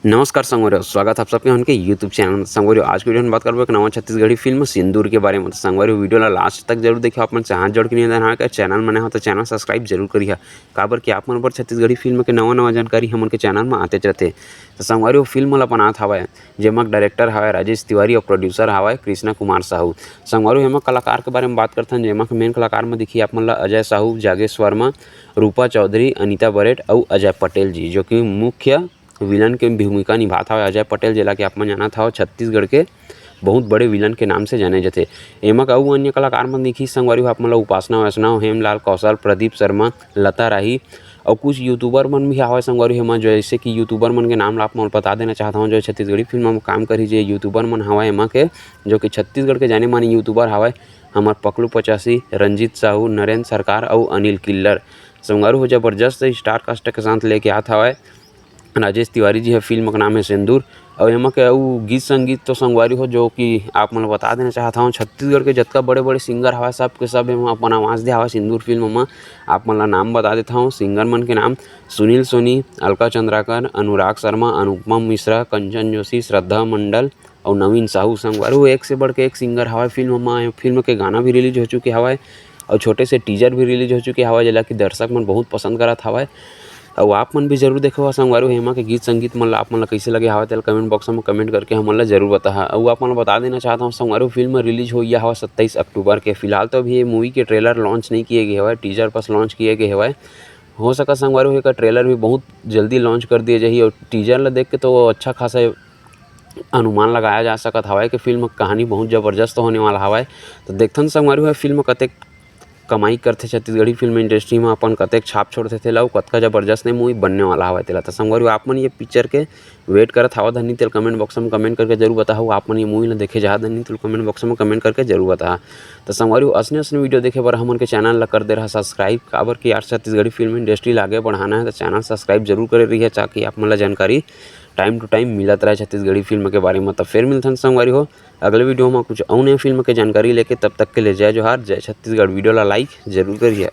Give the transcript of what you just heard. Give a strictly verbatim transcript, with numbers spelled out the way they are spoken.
नमस्कार संगवारी हो, स्वागत आप सबके हमन के YouTube चैनल में। संगवारी हो, आज के वीडियो में बात करबो एक नवा छत्तीसगढ़ी फिल्म सिंदूर के बारे में। तो संगवारी हो, वीडियो ला लास्ट तक जरूर देखियो, अपन से हाथ जोड़ के निवेदन है कि चैनल में नया हो तो चैनल सब्सक्राइब जरूर करिहा, काबर कि आप मन बर छत्तीसगढ़ी फिल्म के नवा नवा जानकारी हमन के चैनल में आतेच रहथे। तो संगवारी हो, फिल्म ला बनात हवय, जेमा डायरेक्टर हवय राजेश तिवारी और प्रोड्यूसर हवय कृष्णा कुमार साहू। संगवारी हो, एमा कलाकार के बारे में बात करथन, जेमा के मेन कलाकार में दिखी आप मन ला अजय साहू, जागेश वर्मा, रूपा चौधरी, अनिता बरेट अउ अजय पटेल जी, जो कि मुख्य विलन के भूमिका निभात हवय अजय पटेल, जेला कि आप मन जानत हव छत्तीसगढ़ के बहुत बड़े विलन के नाम से जाने जाथे। एमा के अउ अन्य कलाकार मन दिखी संगवारी हो, आप मन ला उपासना वैष्णव, हेमलाल कौशल, प्रदीप शर्मा, लता राही अउ कुछ यूट्यूबर मन भी हवय संगवारी हो एमा, जैसे कि यूट्यूबर मन के नाम ला आप मन बता देना चाहत हवं, जो छत्तीसगढ़ी फिल्म में काम करही जे यूट्यूबर मन हवय एमा के, जो कि छत्तीसगढ़ के जाने माने यूट्यूबर हवय हमर पकलू पचासी, रंजीत साहू, नरेंद्र सरकार अउ अनिल किल्लर। संगवारी हो, जबरदस्त स्टार कास्ट के साथ लेके आत हवय राजेश तिवारी जी ह। फिल्म के नाम है सिंदूर। अउ एमा के अउ गीत संगीत तो संगवारी हो, जो कि आप मन ल बता देना चाहत हवं, छत्तीसगढ़ के जतका बड़े-बड़े सिंगर हवय, सब के सब एमा अपन आवाज दे हवय सिंदूर फिल्म म। आप मन ल नाम बता देत हवं सिंगर मन के नाम, सुनील सोनी, अलका चंद्राकर, अनुराग शर्मा, अनुपमा मिश्रा, कंचन जोशी, श्रद्धा मंडल अउ नवीन साहू। संगवारी हो, एक से बढ़ के एक सिंगर हवय फिल्म म। फिल्म के गाना भी रिलीज हो चुके हवय अउ छोटे से टीजर भी रिलीज हो चुके हवय, जेला कि दर्शक मन बहुत पसंद करत हवय। अउ आप मन भी जरूर देखो संगवारी हो, एमा के गीत संगीत मन ला आप मन ला कइसे लगे हवय, तेला कमेंट बॉक्स में कमेंट करके हमन ला जरूर बताहा। अउ आप मन ला बता देना चाहत हवं संगवारी हो, फिल्म रिलीज होइया हवय सत्ताईस अक्टूबर के। फिलहाल तो अभी ये मूवी के ट्रेलर लॉन्च नहीं किए गए हवय, टीजर बस लॉन्च किए गए हवय। हो सकत संगवारी हो, एकर ट्रेलर भी बहुत जल्दी लॉन्च कर दिए जाही अउ टीजर ला देख के तो अच्छा खासा अनुमान लगाया जा सकत हवय कि फिल्म कहानी बहुत जबरदस्त होने वाला हवय। तो देखथन संगवारी हो, फिल्म कतेक कमाई करथे छत्तीसगढ़ी फिल्म इंडस्ट्री म, अपन कतेक छाप छोड़थे तेला, अउ कतका जबरदस्त ने मूवी बनने वाला हवय तेला। तो संगवारी हो, आप मन ये पिक्चर के वेट करत हवा धनी तेल कमेंट बॉक्स में कमेंट करके जरूर बताहू। आप मन ये मूवी ला देखे जाहा धनी तेल कमेंट बॉक्स में कमेंट करके जरूर बताहा। तो संगवारी हो, असने असने वीडियो देखे बर हमन के चैनल ला कर दे रहा सब्सक्राइब, काबर कि यार छत्तीसगढ़ी फिल्म इंडस्ट्री ला आगे बढ़ाना है, तो चैनल सब्सक्राइब जरूर करे रहिए, ताकि आप मन ला जानकारी टाइम टू टाइम मिलत रहे छत्तीसगढ़ी फिल्म के बारे में। तो फिर मिलथन संगवारी हो अगले वीडियो में कुछ अउ नए फिल्म के जानकारी लेके। तब तक के लिए जय जोहार, जय छत्तीसगढ़। वीडियो ला लाइक जरूर करिए।